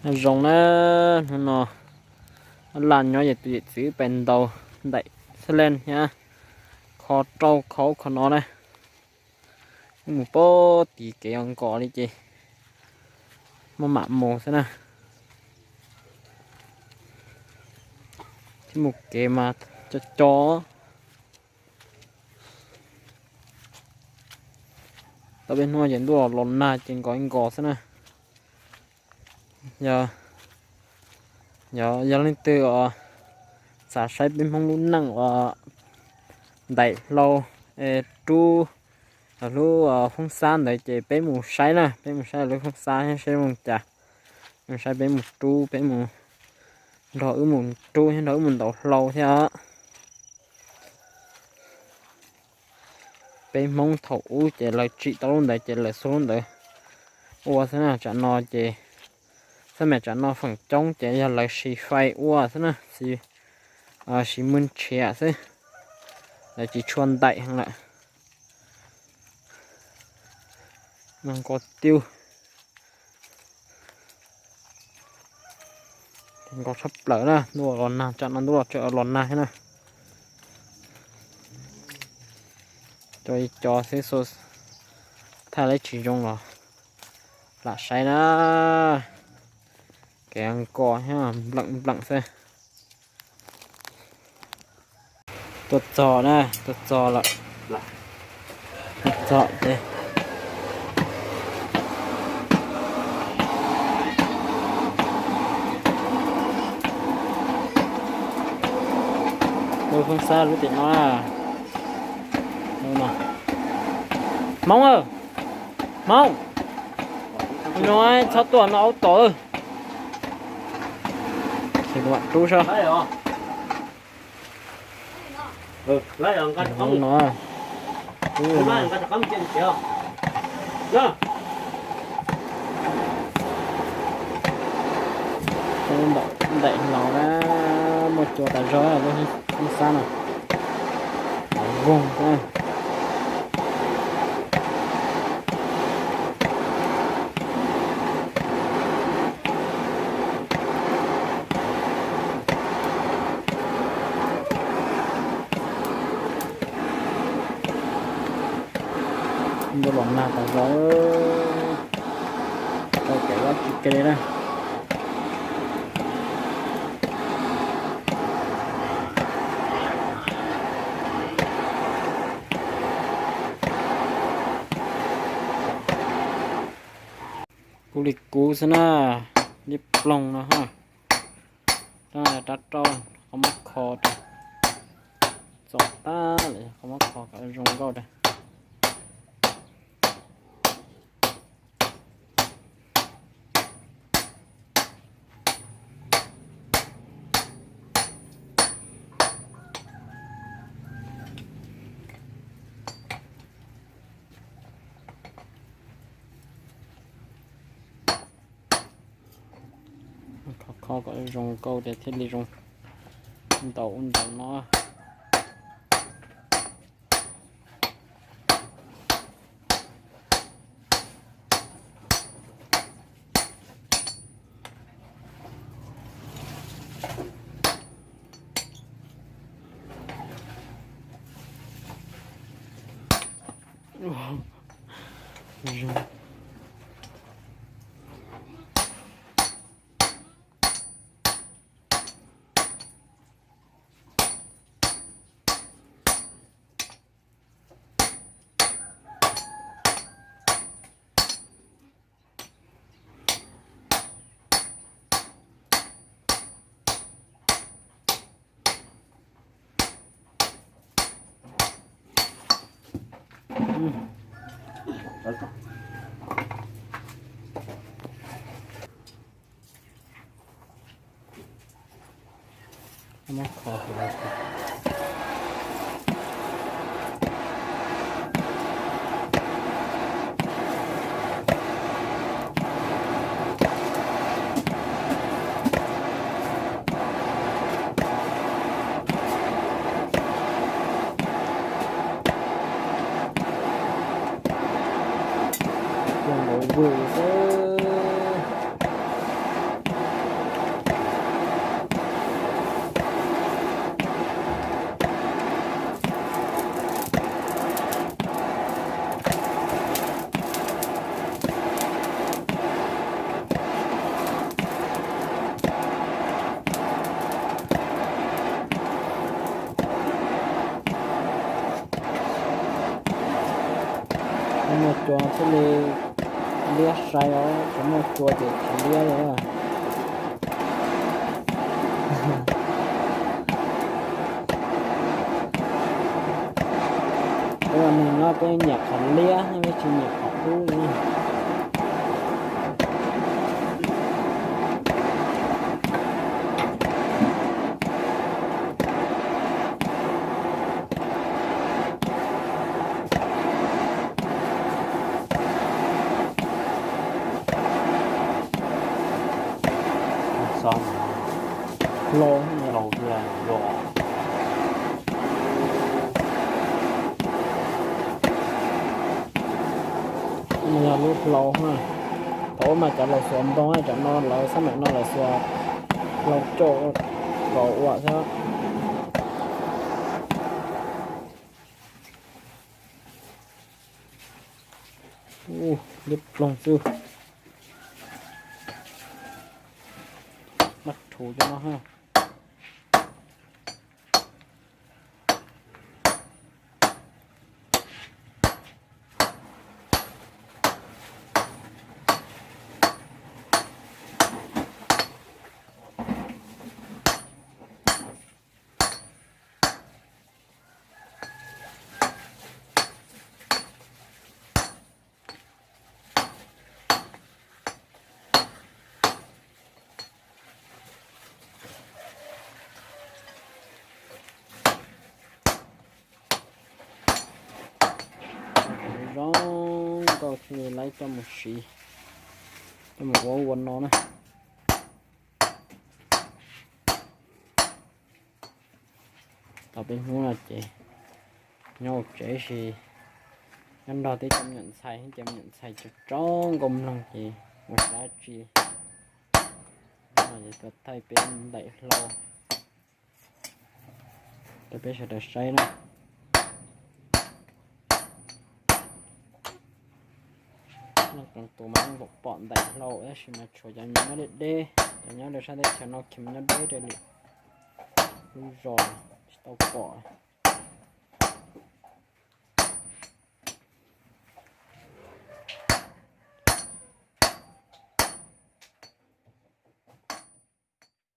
Nyob zoo na, hnub no laj nyob ces tus yawm txiv pais ntaus ntaim xab leej thiab kho rau khau kho no na. Mus pem tid kev nkos li ces maj mam mus xwb na. Thiab mus kev mas co co. Tau peb hnub ces ntuj los nag ces nkos nkos xwb na. Yog, yog leej twg xav saib peb Hmoob lub neej uas ntaim hlau, rub, lub foob xab ntawd ces peb mus saib na, peb mus saib lub foob xab thiab saib zoo cas. Mus saib peb mus rub, peb mus nrog wb mus rub thiab nrog wb mus ntaus hlau thiab. Peb Hmoob thaum ub ces lawv tsim tau lub ntawd ces lawv xuas lub ntawd ua xwb na. Tsam no ces xab maim tsam no feem coob ces yog lawv siv fais ua xwb na, siv mws nrhiav xwb, lawv tsis tshua ntaim heev lawm. Nkos tiuj, nkos tshaj plaws na, ntuj los nag, tsam no ntuj los tseem los nag thiab na. Cov ib co xwb, thaij lawv tsis zoo los lam saib na. Kev nkos thiab npleem npleem xwb. Tuaj txog na, tuaj txog lawm. Tuaj txog ces lub foob xab lub tim no na. Hmoob, Hmoob, no txhob tuaj no aub tom. Ces kuv mam rub saib. No, ntaim hlau na, muaj cua tas zog lub foob xab no. Voog na. Ntuj los nag tas zog, tau kev dab tsi ke li na. Kub li kub xwb na, liab ploog no ha. Rab rau qhov muab kho rau, txom tag lawm, qhov muab kho kom zoo nkauj rau. Kho kho kom zoo nkauj ces thiaj li zoo ntaus ub ntaus no. Ua nkaus vwm xwb. Cua thiaj li liab sai os, tsis muaj cua ces tsis liab li. Peb ua neeg no peb nyiam qhov liab, peb tsis nyiam qhov dub li. Hlau, hlau thiab yom. Yog lub hlau na. Thaum ub mas cov laus xuas ntoo, tsam no lawv xab maim no lawv xuas hlau coj los ua xwb. Liab ploog xwb. Mab rhuv cov no. Zoo nkauj thiaj li laib coj mus siv, coj mus ua ua no na. Tau peb hnub no ces nyob hauv tsev sis nyob nrog tej cov me nyuam ntxhais, cov me nyuam ntxhais tsaug nkauj mloog ces mus xav tsis, no ces thaij peb ntaim hlau rau peb sawv daws saib na. Tus mas yeej pom ntaim hlau tab sis mas tshuav cov me nyuam nyob deb deb, cov nyob rau sab teb chaws no ces nyob deb rau lwm lub zos tsis tau pom.